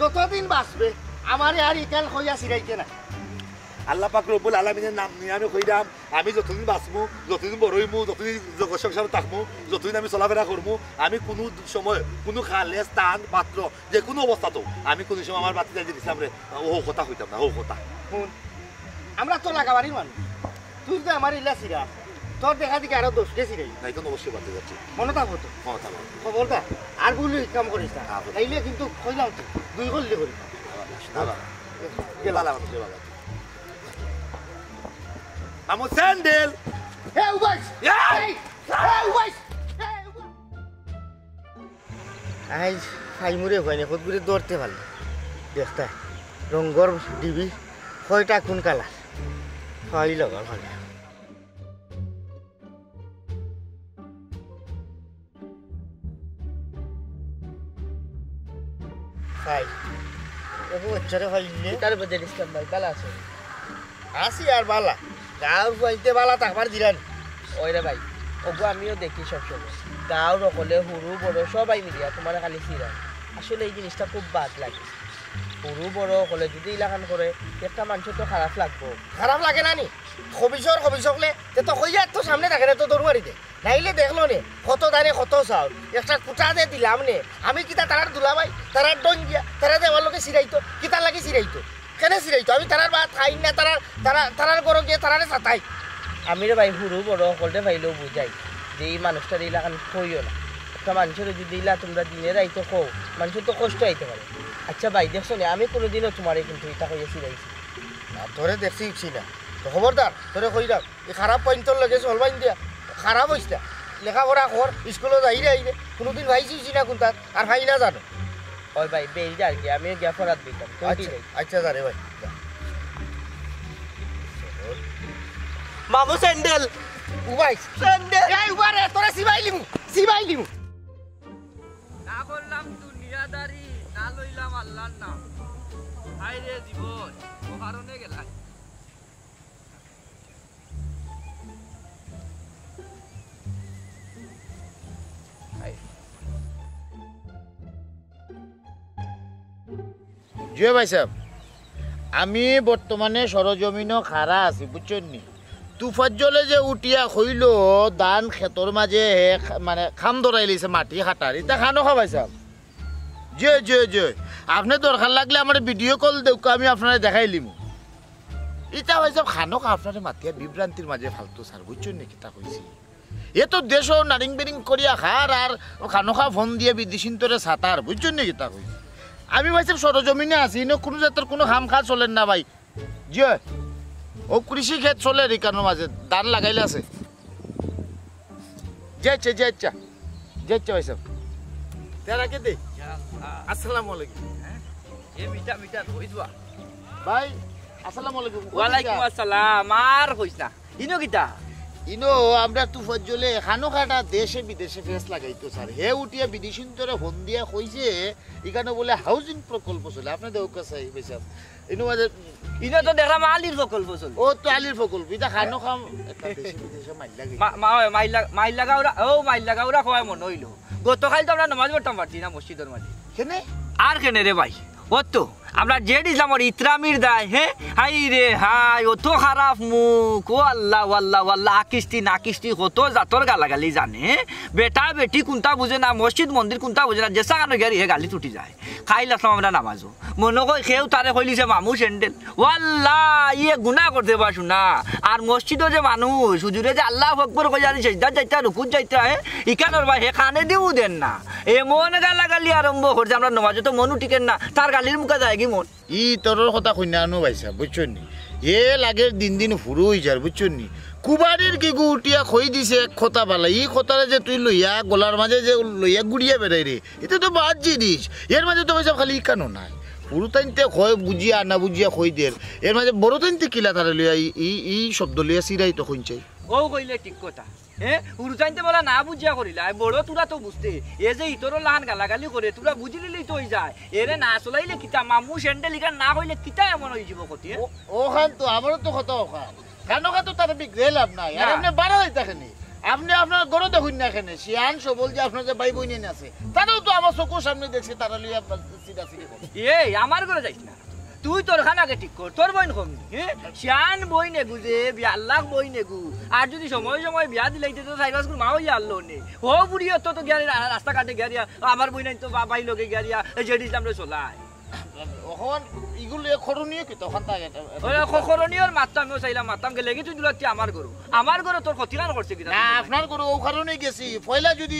যতদিন বাঁচবে আমারে আর ইখান কইয়া ছিড়াইতে না। আল্লাহ পাক রব্বুল আলামিনের নাম নিয়া আমি কইরাম, আমি যতদিন বাঁচমু, যতদিন বড় অইমু, যতদিন জগৎ সংসারে থাকমু, যতদিন আমি চলাফেরা করমু, আমি কুনু সময়, কুনু কালে, স্থান, পাত্র, যে কুনু অবস্থাত আমি কুনু সময় আমার ভাতিজা জেড ইসলামরে অউ কথা কইতাম না, অউ কথা। হুন, আমরা তো লাগাবাড়ির মানুষ, তুই তো আমার ইলা সিরা, তোর দেখা দেখি আরো দশটা সিরাই। না, এখন অবশ্যই বাড়তে যাচ্ছি। মনে থাকবো তো? মনে থাকবো। খবরদার আর ভুল কাম করিস না, হ্যাঁ, বলছি। তাইলে কিন্তু কইলাম তো, দুই গল্লি করি। আবার আসুন, আবার। গেলাম। ভালো, ভালো, ভালো। আমার স্যান্ডেল। এ উবাইস! এই! এই! এ উবাইস! এই উবাইস! আইজ ফাইমুরে হয়নি, কত করে ধরতে পারলে। দেখতা, রঙ্গর ডিবি কয়টা কোন কালার? ফাইল আবার ফাইল। ভাই, ওগো, হচ্ছে রে ভাই, ইন্নে। তার মধ্যে ইসলাম ভাই, ভালো আছো? আছি আর বালা। গাঁওর ফুয়াইন্তে বালা থাকবার দিলাম। ওই রে ভাই, ওগো আমিও দেখি সব সময়। গাঁওর হকলে হুরু বড় সবাই মিলিয়া তোমার খালি চিরায়। আসলে এই জিনিসটা খুব বাদ লাগে। হুরু বড় হকলে যদি ইলাখান করে, একটা মানুষের তো খারাপ লাগবো। খারাপ লাগে না নি? খবিসর খবিস হকলে, তে তো কইয়া তো সামনে থাকে না, তো দৌড় মারি দে। নাইলে দেখলো নে, কত দানে কত চাউল, একটা কুটা দে দিলাম নে। আমি কিতা তারার দুলাভাই, তারার ডন গিয়া, তারা দে আমার লগে চিরাইতো, কিতার লাগি চিরাইতো? কেনে চিরাইতো? আমি তারার ভাত খাই না, তারার, তারা, তারার ঘরো গিয়া তারারে সাতাই। আমি রে ভাই, হুরু বড় হকলরে ভাইলেও বুঝাই যে এই মানুষটারে ইলাখান কইও না। একটা মানুষের যদি ইলা তোমরা দিনে রাইতো কও, মানুষের তো কষ্ট আইতে পারে। আচ্ছা ভাই, দেখছো নে, আমি কোনোদিনও তোমারে কিন্তু ইতা কইয়া চিরাইছি না। তোরে দেখছি উঠছি না, তো খবরদার, তোরে কইরাম। এই খারাপ পয়েন্টর লগে চলবাইন দিয়া, খারাপ হইস না। লেখাপড়া কর, স্কুলো যাই রে আইবে, কোনোদিন ভাইছি হইছি না কোনটা, আর ভাই না জানো। ওই ভাই, বেরিয়ে যার কি, আমিও গিয়া ফরাত দিতাম। তো আচ্ছা, ঠিক আছে। আচ্ছা, যা রে ভাই, যা। মামু স্যান্ডেল। উবাই। স্যান্ডেল। এই উবা রে, তোরে সিবাই লিমু, সিবাই লিমু। না করলাম দুনিয়াদারি, না লইলাম আল্লাহর নাম। হায় রে জীবন, ও কারণে গেলাই। জি ভাই সাহেব, আমি বর্তমানে সরজমিনও খাড়া আছি, বুঝছইন নি? তুফাজ্জলে যে উঠিয়া কইলো, ধান খেতর মাঝে হে খা-, মানে খাম ধরাইলিছে মাটি কাটার, ইতা খানো খা ভাই সাহেব? জি, জি, জি। আপনে দরকার লাগলে আমারে ভিডিও কল দেউক্কা, আমি আপনারে দেখাইলিমু। ইতা ভাই সাহেব খানো খা আপনারে মাতিয়া বিভ্রান্তির মাঝে ফালতো স্যার, বুঝছইন নি কিতা কইছি? এ তো দেশো নারিং বেরিং করিয়া খার আর খানো খা ফোন দিয়া বিদেশিন্তরে সাতার, বুঝছইন নি কিতা কইছি? আমি ভাই সাহেব সরজমিনে আছি, ইনো কোনো জাতর কোনো খাম খা চলের না ভাই। জি অয়। ও কৃষি খেত চলের ইকানোর মাঝে, ধান লাগাইল আছে। জি আচ্ছা, জি আচ্ছা। জি আচ্ছা ভাই সাহেব। তেরা কে দে? আসসালামু আলাইকুম। এ মিঠা মিঠা রইদুয়া। ভাই, আসসালামু আলাইকুম। ওয়ালাইকুম আসসালাম। আর কইস না। ইনো কিতা? ইনো আমরা তুফাজ্জলে খানো খাটা দেশে বিদেশে ফেস লাগাইতো স্যার। হে উঠিয়া বিদেশিন্তরে ফোন দিয়া কইছে, ইকানো বুলে হাউজিং প্রকল্প চলে। আপনে দেউক্কা চাই, ভাই সাহেব। ইনো মাঝে ইনো তো দেখলাম আলির প্রকল্প চলে। ও তো আলির প্রকল্প। ইতা খানো খাম একটা দেশে বিদেশে মাইল লাগে। মা-, মা-, মাইল লাগ-, মাইল লাগা ওরা, ও মাইল লাগা ওরা কওয়ায় মনো অইলো। গতকাইল তো আমরা নমাজ পড়তাম পারছি না মসজিদর মাঝে। কেনে? আর কেনে রে ভাই? ও তো আমরা জেড ইসলামর ইতরামির দায়, হে? হায় রে হায়, অত খারাপ মুখ, ও আল্লাহ, ও আল্লাহ, ও আল্লাহ, আকিস্তি নাকিস্তি, কত জাতর গালাগালি জানে, হে? বেটা বেটি কুনতা বুঝে না, মসজিদ মন্দির কুনতা বুঝে না, যেছা খানো গিয়া হে গালি ছুটি যায়। কাইল আছলাম আমরা নামাজো। মনো কয় কেউ তারে কইলিছে মামু স্যান্ডেল। ওয়াল্লা, ইয়ে গুনা করতে পারছু না। আর মসজিদো যে মানুষ, হুজুরে যে আল্লাহু আকবার কইয়া আর সেজদাত যাইতা, রুকুত যাইতা, হে? ইকানোর ভাই হে কানে দিও দেন না। এমন গালাগালি আরম্ভ করছে, আমরা নমাজো তো মনও টিকের না, তার গালির মুখা যায় কি মন? ই তরর কথা কইনা আনো ভাই সাহেব, বুঝছইন নি? এ লাগের দিন দিন হুরু অই যার, বুঝছইন নি? কুবাড়ির গিগু উঠিয়া কই দিছে এক কথা বালা, ই কথারে যে তুই লইয়া গলার মাঝে যে লইয়া গুড়িয়া বেড়াই রে, ইতা তো বাদ জিনিস। এর মাঝে তো ভাই সাহেব খালি ইকানো নায়। হুরুতাইন্তে কয় বুঝিয়া না বুঝিয়া কই দের। এর মাঝে বড়তাইন্তে কিলা তারে লইয়া ই, ই, ই শব্দ লইয়া চিরাইতো কইন চাই। ও কইলে ঠিক কথা। হে, হুরুতাইন্তে বলা না বুঝিয়া করিলা, বড় তোরা তো বুঝতে। এ যে ইতরর লাখান গালাগালি করে, তোরা বুঝিলিলেই তো অই যায়। এরে না চলাইলে কিতা, মামু স্যান্ডেল ইখান না কইলে কিতা এমন অই যিবো কতি, হে? ও, ওখান তো আমারও তো কথা ওখান। খানো খা তো তারে বিগড়ে লাভ নাই। আর না। আপনে বাড়া যাইতা কেনে? আপনে আপনার ঘরো দেখইন না কেনে? শিয়ান সবল যে আপনার যে ভাই বইন আছে, তারাও তো আমার চকুর সামনে দেখছি, তারা লইয়া সিধা সিধি করে। এই, আমার ঘরো যাইস না। তুই তোর খান আগে ঠিক কর, তোর বইন কম নি, হে? শিয়ান বইন এগু যে, বিয়ার লাখ বইন এগু। আর যদি সময় সময় বিয়া দিলাইতে তো চাইর পাঁচ গুণ মা অইয়া আনলো নে। ও বুড়ি অত তো গিয়া রা-, রাস্তাঘাটে গিয়া রিয়া, আমার বইনাইন তো বা-, ভাই লগে গিয়া রিয়া, এই জেড ইসলামরে চলায়। অখন ইগুলো করণীয় কিতা? অখান তাই এটা, এটা ওই ক-, করণীয়র মাততাম, আমিও চাইলাম মাততাম, গেলে কি তুই দুলাতি আমার গরু, আমার গরু তোর ক্ষতিহান করছে কিতা? না, আপনার গরু ও কারণে গেছি। পয়লা যদি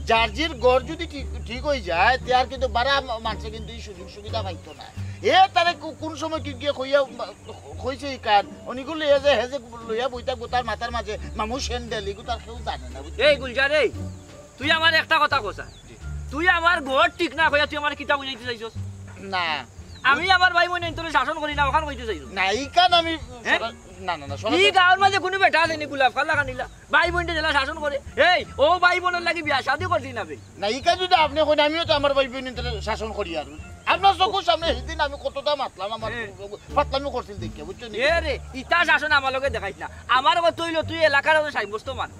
জার্জির ঘর যদি ঠিক, ঠিক হয়ে যায়, তে আর কিন্তু বারা মানুষে কিন্তু এই সুযোগ সুবিধা পাইতো না। এ তারে কো-, কোন সময় কি গিয়ে কইয়া, কইছে এই কান, অনিগুলো এ যে হেজে লইয়া বইতা গোতার মাথার মাঝে মামু স্যান্ডেল, এগুলো তার কেউ জানে না, বুঝছো? এই গুলজার, এই তুই আমার একটা কথা কছা, তুই আমার ঘর ঠিক না কইয়া তুই আমার কিতা বুঝাইতে চাইছস? না, আমি আমার ভাই বোন তোরে শাসন করি না, অখান কইতে চাইছস? না, এই কান আমি হ্যাঁ? সরা-, না, না, না, ই সরাসরি গাঁওর মাঝে কোনো বেটা আছে নি গোলাপ খালা খানিলা? ভাই বোন যেলা শাসন করে, এই ও ভাই বোনের লাগি বিয়া শাদি করলি না বে? না, ইকা যদি আপনি কইন, আমিও তো আমার ভাই বোন শাসন করি। আর আপনার চকুর সামনে সেদিন আমি কতটা মাতলাম, আমার হ্যাঁ। ফাতলামি করছিল দেখিয়া, বুঝছো নি? এ রে, ইতা শাসন আমার লগে দেখাইস না। আমার কথা হইলো তুই এলাকার সাব্যস্ত মানুষ।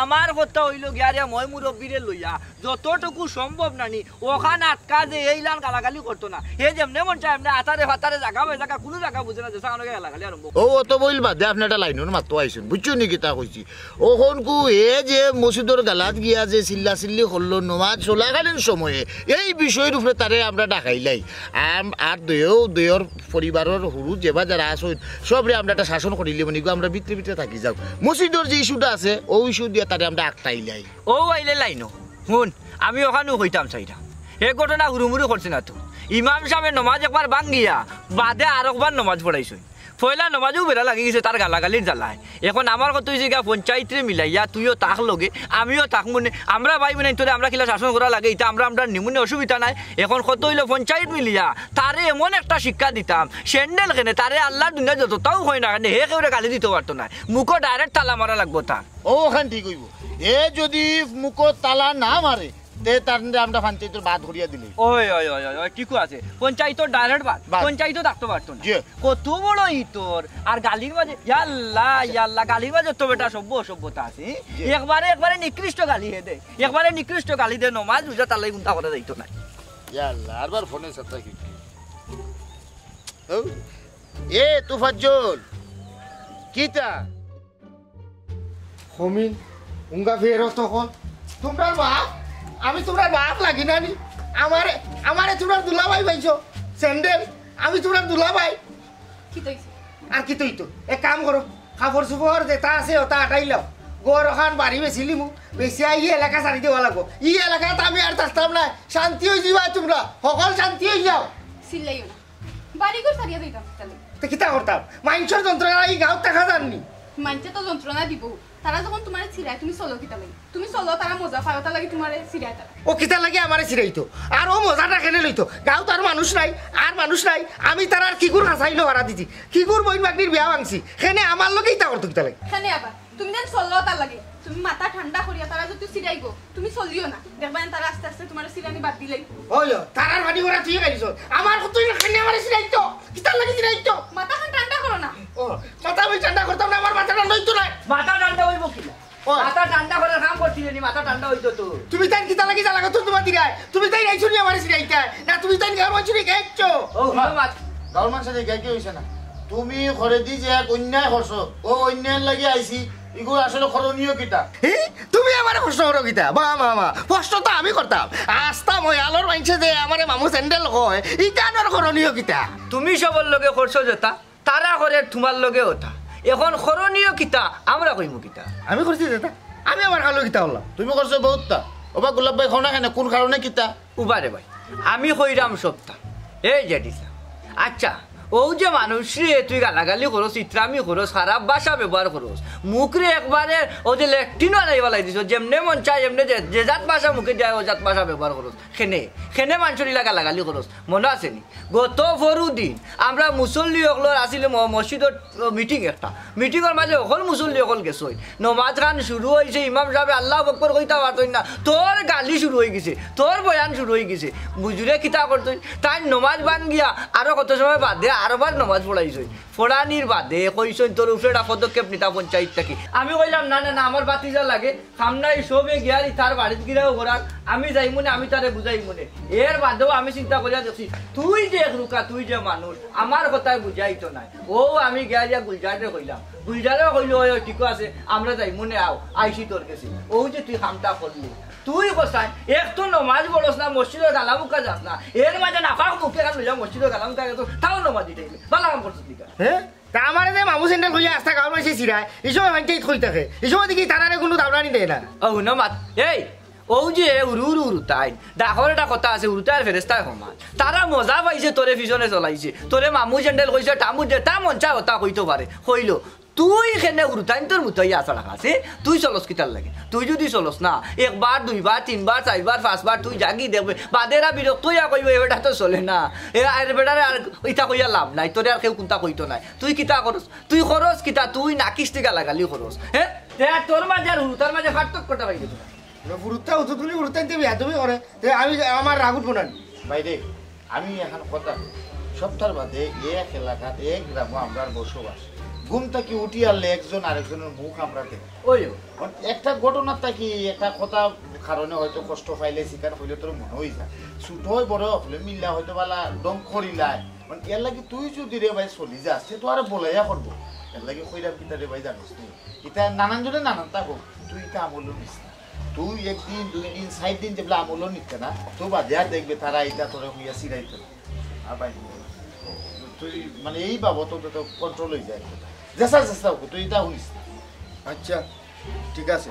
আমার কথা হইলো গিয়া রে, মই মুরব্বীরে লইয়া যতটুকু সম্ভব নানি, অখান আটকা যে এইলান গালাগালি করতো না। হে যেমনে মন চায় এমনে আতারে ফাতারে জাগা বাই জাগা, কোনো জাগা বুঝে না, যে সামনে গালাগালি আরম্ভ। ও অত বইল বাদে আপনি একটা লাইনের মাতো আইছইন, বুঝছো নি কিতা কইছি? অখন কু এ যে মসজিদর গালাত গিয়া যে চিল্লা চিল্লি করলো নমাজ চলাকালীন সময়ে, এই বিষয়ের উপরে তারে আমরা ডাকাইলাই। আম-, আর দয়েও দয়ের পরিবারের হুরু যেবা যারা আছইন, সবরে আমরা একটা শাসন করিলে মানে গো আমরা ভিতরে ভিতরে থাকি যাও। মসজিদর যে ইস্যুটা আছে, ও ইস্যু দিয়া তারে আমরা আটকাইলাই। ও আইলে লাইনো, হুন, আমি অখানও কইতাম চাইরাম। হে ঘটনা হুরুমুরু করছে না তো। ইমাম সাহেবে নমাজ একবার ভাঙ্গিয়া বাদে আরকবার নমাজ পড়াইছইন। পয়লা নমাজও বেড়া লাগি গেছে তার গালাগালির জ্বালায়। এখন আমার কথা হইছে গিয়া পঞ্চায়েতরে মিলাইয়া তুইও থাক লগে, আমিও থাক মনে, আমরা ভাই বোন তোরে আমরা কিলা শাসন করা লাগে, ইতা আমরা আমরা নিমুনে অসুবিধা নাই। এখন কত হইলো পঞ্চায়েত মিলিয়া তারে এমন একটা শিক্ষা দিতাম, স্যান্ডেল কেনে তারে আল্লাহর দুনিয়া যতটাও হয় না কেনে, হে কেউরে গালি দিতে পারতো না, মুখো ডাইরেক্ট তালা মারা লাগবো তার। ও অখান ঠিক হইব। এ যদি মুখো তালা না মারে, তে তার আমরা পঞ্চায়েতর বাদ করিয়া দিলে। ওই ওই ওই ওই ওই, ঠিক আছে, পঞ্চায়েতর ডাইরেক্ট বাদ, বাদ। পঞ্চায়েতও থাকতে পারতো না। জি। কত বড় ইতর, আর গালির মাঝে ইয়াল্লা ইয়াল্লা, গালির মাঝে তো বেটা সভ্য অসভ্যতা আছে, হ্যাঁ? জি। একবারে একবারে নিকৃষ্ট গালি হে দে, একবারে নিকৃষ্ট গালি দে, নমাজ রোজা তার লাগি কুন্তা করা যাইতো না। ইয়াল্লা, আরবার ফোনে সাথে কি? ও, এ তুফাজ্জল, কিতা? হমিন, উঙ্গা ফেরো তখন। তোমরার বাপ, আমি তোমরার বাপ লাগি না নি? আমারে, আমারে তোমরার দুলাভাই পাইছো, স্যান্ডেল, আমি তোমরার দুলাভাই। কি তৈছে? আর কি তৈতো? এক কাম করো, কাপড় চোপড় যেটা আছে ওটা আটাইলাও। ঘর ওখান বাড়ি বেচিলিমু, বেচিয়া ই এলাকা ছাড়ি দেওয়া লাগবো। ই এলাকাত আমি আর থাকতাম না, শান্তি হয়ে যাবা তোমরা, সকল শান্তি হয়ে যাও। চিল্লাইও না, বাড়ি ঘর ছাড়িয়া যাইতাম তাহলে। তো কিতা করতাম? মাইনষর যন্ত্রণা ই গাঁওত থাকা যাননি। মাইনষে তো যন্ত্রণা দিব, তারা যখন তোমারে ছিড়ায় তুমি চলো কিতা লাগি? তুমি চলো, তারা মজা পায়, ওটা লাগি তোমারে ছিড়ায় তারা। ও কিতা লাগি আমারে ছিড়াইতো? আর ও মজাটা কেনে লইতো? গাঁওত আর মানুষ নাই, আর মানুষ নাই। আমি তারার কিগুর হাসাইলো হারা দিছি, কিগুর বইন বাগনির বিয়া ভাঙছি, কেনে আমার লগে ইতা করতো কিতা লাগি? কেনে আবার তুমি যেন চলো তার লাগি, তুমি মাথা ঠান্ডা করিয়া তারা যদি ছিড়াইবো, তুমি চলিও না, দেখবা যেন তারা আস্তে আস্তে তোমার ছিড়ানি বাদ দিলাই। ওই ও, তারার বাড়ি ওরা তুই গেলিস, আমার কত কেনে আমারে ছিড়াইতো? কিতার লাগি ছিড়াইতো? মাথাখান ঠান্ডা করো না। ও, মাথা আমি ঠান্ডা করতাম না, আমার মাথা ঠান্ডা হইতো না। মাথা ঠান্ডা হইব কিনা? ওই। মাথা ঠান্ডা করার কাম করছিলে নি, মাথা ঠান্ডা হইতো তো। তুমি তাই কিতা লাগি জ্বালা করতো তোমার দিরায়? তুমি তাই নাই শুনি আমার সিরাইতা। না, তুমি তাই গাঁর মানুষরে গাইছো। ও, হুনো মাত। গাঁর মানুষরে গাই কি হইছে না? তুমি করে দি যে এক অন্যায় করছো, ও অন্যায় লাগি আইছি, ইগু আসলে করণীয় কিতা? হে? তুমি আমারে প্রশ্ন করো কিতা? মা, মা, মা, প্রশ্ন তো আমি করতাম। আস্তা ময়ালর মাইনষে যে আমারে মামু স্যান্ডেল কয়, ইটা আনার করণীয় কিতা? তুমি সবর লগে করছো যেটা, তারা করে তোমার লগে ওটা। এখন করণীয় কিতা, আমরা কইমু কিতা? আমি করছি যেটা, আমি আমার কালো কিতা করলাম? তুমি করছো বহুতটা। ওবা গোলাপ ভাই, কও না কেনে, কোন কারণে কিতা? উবারে ভাই, আমি কইরাম সবটা। এই জেঠিসা, আচ্ছা, ও যে মানুষরে তুই গালাগালি করস, ইতরামি করস, খারাপ ভাষা ব্যবহার করস, মুখরে একবারে ও যে লেট্রিন বানাই ফালাই দিছ, যেমনে মন চায় এমনে যে, যে জাত ভাষা মুখে দেয় ও জাত ভাষা ব্যবহার করস, কেনে, কেনে মানষর ইলা গালাগালি করস, মনো আছে নি? গত পরু দিন আমরা মুসল্লি অকলর আছিল ম-, মসজিদর মিটিং একটা, মিটিংর মাঝে অকল মুসল্লি অকল গেছইন। নমাজ খান শুরু হইছে, ইমাম সাহেবে আল্লাহু আকবার কইতা পারতইন না, তোর গালি শুরু হই গেছে, তোর বয়ান শুরু হই গেছে। বুজুরে কিতা করতইন, তাইন নমাজ ভাঙ্গিয়া আরো কত সময় বাদে আরবার নমাজ পড়াইছইন। পড়ানির বাদে কইছইন, তোর উপরে একটা পদক্ষেপ নিতা পঞ্চায়েত থাকি। আমি কইলাম, না, না, না, আমার ভাতিজা লাগে, কাম নাই, সবে গিয়ারি তার বাড়িত গিরাও করার, আমি যাইমুনে, আমি তারে বুঝাইমুনে। এর বাদেও আমি চিন্তা করিয়া দেখছি, তুই যে এক রুকা, তুই যে মানুষ, আমার কথায় বুঝাইতো নাই। ও আমি গিয়ারিয়া গুলজাররে কইলাম, গুলজারেও কইলো, "ওই, ওই, ঠিক আছে, আমরা যাইমুনে, আও, আইছি তোর গেছে।" ও যে তুই কামটা করলি, তুই কছাইন, এক তো নমাজ পড়স না, মসজিদর গালামুখা যাস না, এর মাঝে নাপাক মুখে খান লইয়া মসজিদর গালামুখা গেছস, তাও নমাজি টাইমে। বালা কাম করছস নি কা? হ্যাঁ? তা আমারে যে মামু স্যান্ডেল কইয়া আস্তা গাঁওর মাঝে ছিড়ায়, এই সময় ভাইনতে ইত কই থাকে, এই সময় দেখি তারারে কুনু দাবরানি দেয় না। ও হুনো মাত, এই, অউ যে হুরু হুরু হুরুতাইন, ডাকর একটা কথা আছে, হুরুতাইন আর ফেরেস্তায় সমান। তারা মজা পাইছে, তোরে পিছনে চলাইছে, তোরে মামু স্যান্ডেল কইছে, টামু যেতা মন চায় অতা কইতো পারে, কইলো। তুই কেনে হুরুতাইন্তর মুতাইয়া আছা রাখা আছে, তুই চলস কিতার লাগি? তুই যুদি চলস না, একবার, দুইবার, তিনবার, চাইরবার, পাঁচবার তুই যাগি দেখবে, বাদেরা বিরক্ত অইয়া কইবো, "এ বেটা তো চলে না, এ আর বেটারে আর ইতা কইয়া লাভ নাই, তোরে আর কেউ কুন্তা কইতো নায়।" তুই কিতা করস? তুই করস কিতা? তুই নাকিস টিকা লাগালি করস, হ্যাঁ? তে আর তোর মাঝে আর হুরুতার মাঝে পার্থক্যটা পাইলি না। হুরুতা হুতু তুমি হুরুতাইন্তে বেয়াদবি করে, তে আমি আমার রাগ উঠবো না নি? ভাই রে, আমি এখন কথা কই, সপ্তাহর বাদে এক এলাকাত এক গ্রামো আমরার বসবাস। ঘুম থাকি উঠি আরলে একজন আরেকজনের মুখ আমরা দেখি। ওই ও। মানে একটা ঘটনা থাকি একটা কথা কারণে হয়তো কষ্ট পাইলে স্বীকার হইলে তোর মনে হই যায়। ছোট হয় বড় হলে মিল্লা হয়তো বালা ডং করিলায়। মানে এর লাগি তুই যদি রে ভাই চলি যাস, সে তো আর বলাইয়া করবো। এর লাগি কইরাম কিতা রে ভাই জানোস নি? ইতা নানান জনে নানান তা হোক, তুই ইতা আমলও নিস না। তুই একদিন, দুই দিন, চাইর দিন যেবলা আমলও নিতে না, তো বাদে আর দেখবে তারা ইতা তোরে কইয়া ছিড়াইতো না। আর ভাই, তুই মানে এই বাবদ তো, তো কন্ট্রোল হয়ে যায় একটা। যেসা, যেসা হোক, তুই ইতা শুনিস না। আচ্ছা, ঠিক আছে।